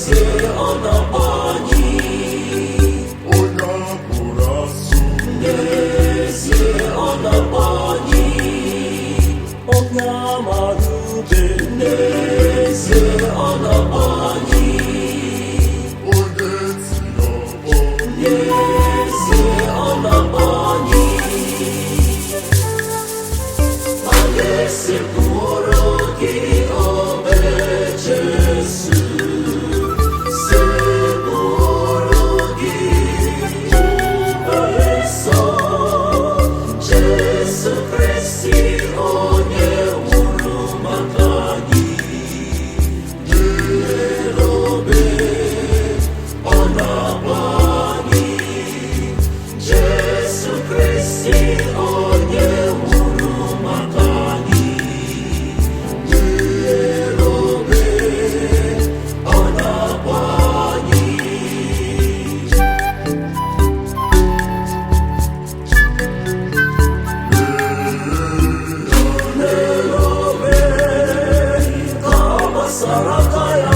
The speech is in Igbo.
N'ezie ọ na-akpọ anyị. Onye abụrụ asụ. N'ezie ọ na-akpọ anyị. Onye amara ube. N'ezie ọ na-akpọ anyị. Onye tiri ọkpọ. N'ezie ọ na-akpọ anyị. Anyị sekpụrụ gị obe Jesu, sekpụrụ gị obe nsọ, Jesu Kristi onye nwụrụ maka anyị. N'elu obe ọ na-akpọ anyị, Jesu Kristi onye nwụrụ maka anyị. N'elu obe ọ na-akpọ anyị. N'elu obe ka ọ gbasara aka ya.